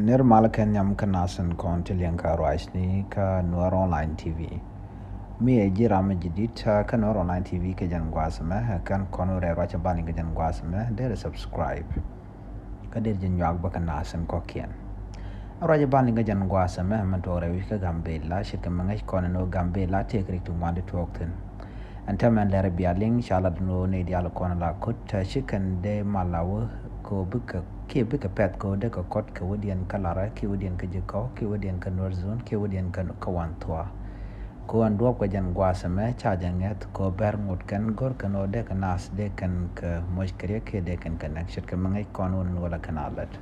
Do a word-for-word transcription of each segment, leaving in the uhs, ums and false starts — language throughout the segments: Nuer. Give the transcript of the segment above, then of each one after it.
Nir mal kɛn nyam kä nasin kɔn ti liɛŋ kä ruacni kä Nuɛr Online T V. Mi ɛ ji̱ ram mi ji̱ dit kä Nuɛr Online T V kɛ jɛn guas mɛ kɛn kɔn rɛɛ ruac ban liŋ kɛ jɛn guas mɛ der subscribe. Kä der ji̱ nyuak bä kä nasin kɔkiɛn. Ruac ban liŋ kɛ jɛn guas mɛ mɛ tuɔk rɛwi kä Gambela ce̱tkɛ mɛ ŋäc kɔn ni wä Gambela tëëk rik ti ŋuan di tuɔk thin. Ɛn täämɛ lɛr bia liŋ ca lat ni wä ni dial kɔn la kut tɛ ci kɛn dee mal la wä kɛ wä bikɛ kiɛ bikɛ pɛth kɛ wä dee kɛ kɔt kɛ wä diɛn kä larɛ kiɛ wä diɛn kä ji̱ kɔw kiɛ wä diɛn kä Nuɛr Zone kiɛ wä diɛn kä wan thua. Kɛ wä ɛn duɔp kɛ jɛn guas mɛ ca jɛ ŋɛth kɛ wä bɛr ŋot kɛn gɔr kɛn wä dee kɛ nas dee kɛn kɛ moc kɛ riɛk kiɛ dee kɛn kɛ nɛk ce̱tkɛ mɛ ŋäc kɔn wä ni wä la kɛn a lät.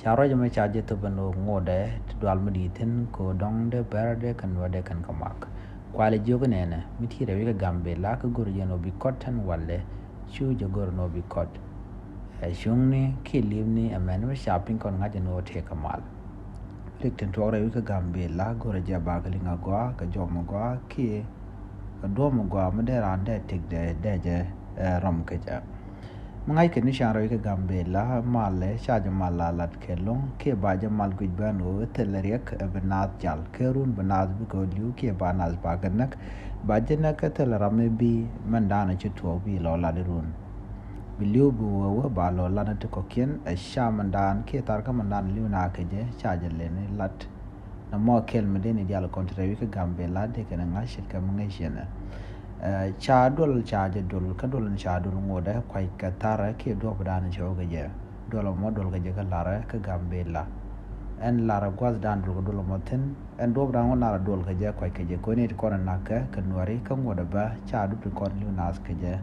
Ca ruac mɛ ca jɛ thop ɛn ɣöö ŋotdɛ ti dual mi di̱i̱t thi̱n kɛ ɣöö dɔ̱ŋ dee bɛr dee kɛn wä dee kɛn kɛ mak. Kualɛ jiök inɛnɛ mi ti rɛw ikɛ Gambela kä go̱r jɛ ni ɣöö bi kɔt tɛn walɛ cu jɛ go̱r ni ɣöö bi kɔt. Ɛ cuŋni kiɛ li̱pni ɛmɛn mi ca piny kɔn ŋa̱c jɛ ni ɣöö tëëk kɛ mal. Rik tin tuɔk rɛw ikɛ Gambela go̱r jɛ ba kɛ liŋ agɔaa kɛ jɔm agɔaa kiɛ kɛ duɔ̱m agɔaa mi dee raan dee tëkdɛ dee jɛ ɛ rɔm kɛ jɛ. Mi ŋa̱ckɛ ni can rɛy kä Gambela malɛ ca jɛ mal la lat kɛ lo̱ŋ kiɛ ba jɛ mal guic bän ɣöö thilɛ riɛk ɛ bi naath jal kɛ run bi naath bikɛ ɣöö li̱w kiɛ ba naath ba kɛ näk. Ba jɛ näk kä thilɛ ram mi bi mɛndan ci tuɔɔk bi lɔ lat run. Bi li̱w bi wee wee ba lɔ lat ti kɔ̱kiɛn ɛ ca mɛndan kiɛ thar kä mɛndan li̱w na kɛ jɛ ca jɛ leni lat. Na mɔ kɛl mi dee ni dial kɔn ti rɛwi kä Gambela dee kɛn ŋa̱c ce̱tkɛ mi ŋäc yɛn ɛ. Ca duɔl ca jɛ duɔl kä duɔl ni ca duɔl ŋotdɛ kuac kɛ tharɛ kiɛ duɔp dan cɛ wä kɛ jɛ. Duɔl mɔ duɔl kɛ jɛ kä larɛ kä Gambela. Ɛn larɛ guath dan duɔl kɛ duɔl mɔ thin ɛn duɔp dan wä narɛ duɔl kɛ jɛ kuac kɛ jɛ kɔn it kɔn nak kɛ kɛ nuɛri kä ŋotdɛ bä ca dup ti kɔn liw nath kɛ jɛ.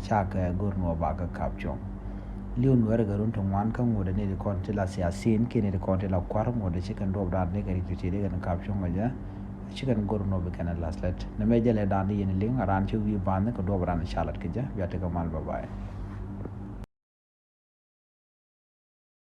Ca kɛ go̱r nuɔ ba kɛ kap cuɔ̱ŋ. Liw nuɛri kɛ run ti ŋuan kä ŋotdɛ ni ti kɔn ti la siasin kiɛ ni ti kɔn ti la kuar ŋotdɛ ci kɛn duɔp dan ni kɛ rik ti ti di kɛn kap cuɔ̱ŋ kɛ jɛ. Ci kɛn go̱r nuɔ bi kɛn lath lɛt ni mɛ jɛ lɛ dan di yɛn liŋ a ran ci wi̱i̱ ban ni kɛ duɔp dan ca lat kɛ jɛ bia ti kɛ mal bye bye.